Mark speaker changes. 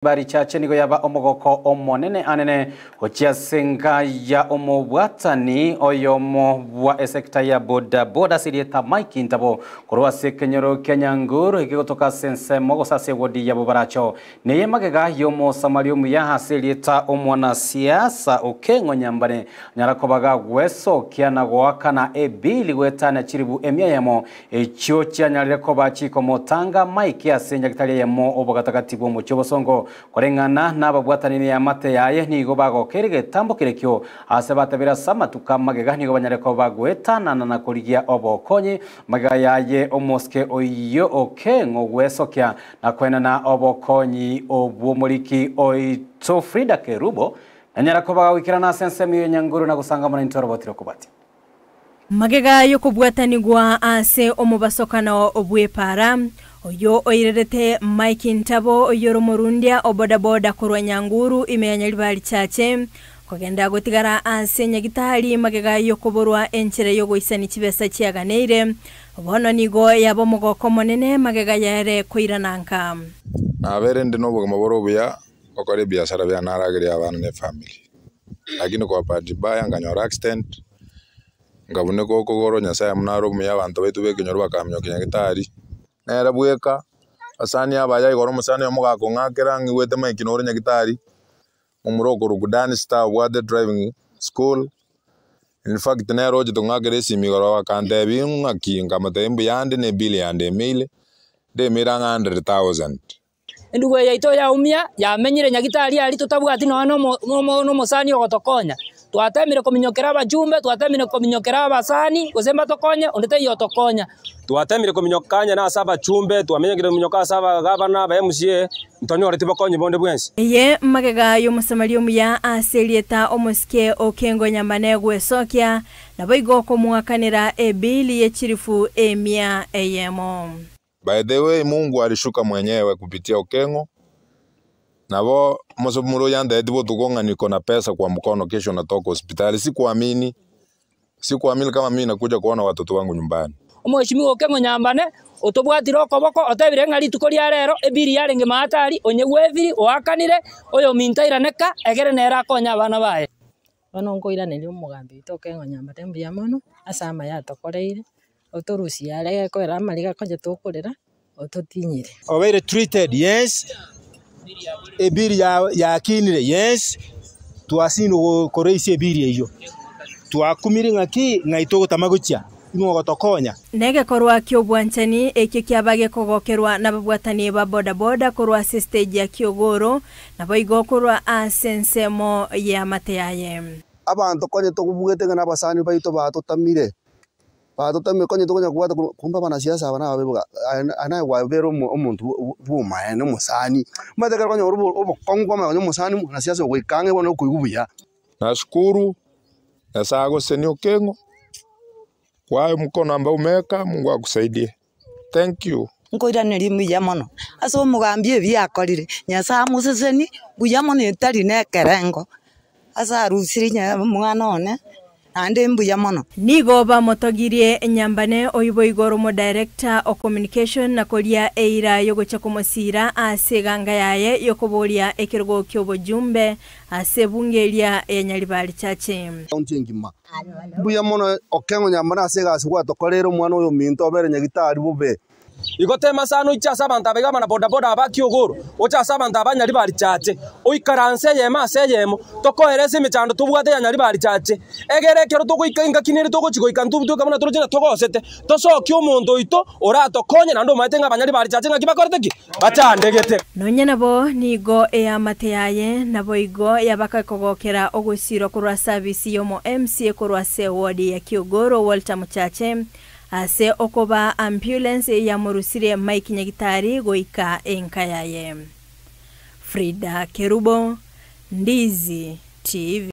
Speaker 1: Barichache nigo yaba omogoko omonene anene gochia ase enka ya omobwatani oyomo bwa esekta ya boda boda ase erieta Mike Ntabo korwa ase ekenyoro kia Nyanguru ekegotoka ase ensemo gose ase ewodi ya Bobaracho. Neye magega y'omosamaria omuya ase erieta omwanasiasa Okeng'o Nyambane anyara koba gagwesokia na goakana ebili goetania chiribu emia eyemo Echio chianyarire koba chikomotanga Mike ase enyagitari eyemo obogatagati bw'omochie obosongo. Koreng'ana nababwatani neamate yaye nigo bagokeire egetambo kerekio ase batabire ase amatuko amagega nigo banyare koba goetanana na korigia obokonyi. Magega yaye omosike oyio Okeng'o gwesokia na koenana obokonyi obw'omoriki oito Frida Kerubo nanyara koba gagoikerana ase ensemo eyio Nyanguru na gosanga mono intwe oroboti rokobwatia.
Speaker 2: Magega y'okobwatanigwa ase omobasokano bw'epaara, oyio oirerete Mike Ntabo oyio ore omorundia o bodaboda korwa Nyanguru ime ya Nyaribari Chache, kogenda gotigara ase nyagitari magega y'okoborwa enchera y'ogoisani chibesa chiaganeire, bono nigo yaba omogoko omonene magega yaere koirana nka.
Speaker 3: Nabeire inde nobogima bore obuya gokora ebiasara biane naragerie abana na efamiri. Lakini kwa bahati mbaya nkanyora accident, nkabuneka okogoro, Nyasaye buna are omuya abanto baito b'ekenyoro bakaminyokia nyagetari, nere bweka, abasani abaya igoro omosani oyomo gakong'akera ng'igwete Mike nore nyagetari, omomura okorokwa Dan Star obwate driving school, in fact nere ochete kong'akera esimi igoro akantebia ng'aki, nkamotebia mbuyande na ebill yandemeire, ndemeire ang'e hundred thousand.
Speaker 4: Endugu eye yaito yaumia, yamenyire nyagitari aria totabwati nonya nomosani ogotokonya. Twatemire kominyokera abachumbe, twatemire kominyokera abasani, gose mbatokonye, onde taiyo otokonya.
Speaker 5: Twatemire kominyoka onye nase abachumbe, twaminyokire kominyoka ase abagavana, aba MCA, ntonyoreti bokonyi bonde bwensi.
Speaker 2: Eye magega y'Omosamaria omuya ase erieta omosike o Kengo Nyamane gwesokia, naboigo komoakanera ebili ye chilifu emia eyemo.
Speaker 3: By the way Mungu alishuka mwenyewe kupitia Okeng'o, nabo omosomura oyo antebetie botuko ng'a niko na pesa kwa mkono kesho natoka hospitali, sikuamini, sikuamini kama mimi nakuja kuona watoto wangu nyumbani.
Speaker 4: Omweshimiwa Okeng'o Nyambane otobwatire okoboko otebire ng'a rituko ria rero ebiri yarenge mahatari, onye gwefiri oakanire, oyominto airane ka, egere nere akonye abana baye.
Speaker 6: Bono nkoiraneria omogambi oito Okeng'o Nyambane mbuya mono, ase amaya atokoreire, otorusie are gekoera amariga konya tokorera, ototinyire.
Speaker 7: Obeire treated yes, ebill yakinire yes, twasindwe koraisia ebill eyio. Twakumire ng'aki ng'ai togotama gochia, ing'o ogotokonya?
Speaker 2: Negekorwa ki'obwanchani ekio kiaba gekogokerwa nababwatani ba bodaboda korwa ase stage ya Kiogoro, naboigo korwa ase ensemo y'eamate yaye.
Speaker 8: Abanto konya tokobugete ng'a nabasani baito batotamire, batotamire konya tokonya kobwata korwa kumbe abanasiasa aba nababe boka aye aye naye kwabera omo omonto bwomaene omosani. Omanyete ekero okonyora obo obokong'u kwamanya konya omosani mwanasiasa ogoika ang'e bono okoigwa buya.
Speaker 3: Nashukuru Nyasaye agosesenie Okeng'o, kwaye mkono ambao umeweka Mungu akusaidie. Thank you.
Speaker 9: Nkoiraneria mbuya mono ase omogambi ebi akorire, Nyasae amosesenie buya mono etari na ekerengo, ase arusirie nya omwana one, naende mbuya mono.
Speaker 2: Nigo bamotogirie Nyambane oyio boigo ore omodirector o communication na koria eira yogochia komosiira ase eganga yaye yokoboria ekerogo ki'obojumbe ase ebunge eria ya Nyaribari Chache.
Speaker 8: County engima. Mbuya mono Okeng'o Nyambane ase egasi gwatokoreire omwana oyo ominto obere nyagitari bobe.
Speaker 5: Igo tema sana oiche ase abanto abaiga abana bodaboda aba kiogoro, oche ase abanto aba nyaribari chache, oikaranse eyemo ase eyemo, tokoerese emechando tobwate ya nyaribari chache, egere ekero togoika engaki nere togochia goika intwe toika buna toroche ng'a togosete, tosokie omonto oito oratokonye naende omanyete ng'a abanyaribari chache ng'aki bakorete ki? Bachandegete.
Speaker 2: Nonya nabo nigo eamate yaye naboigo yabaka kogokera ogosirwa korwa ase abisi y'omo MCA korwa ase eward ya Kiogoro Walter Muchache ase okoba ambulance yamorusirie Mike Nyagitari goika enka yaye. Frida Kerubo, Ndizi TV.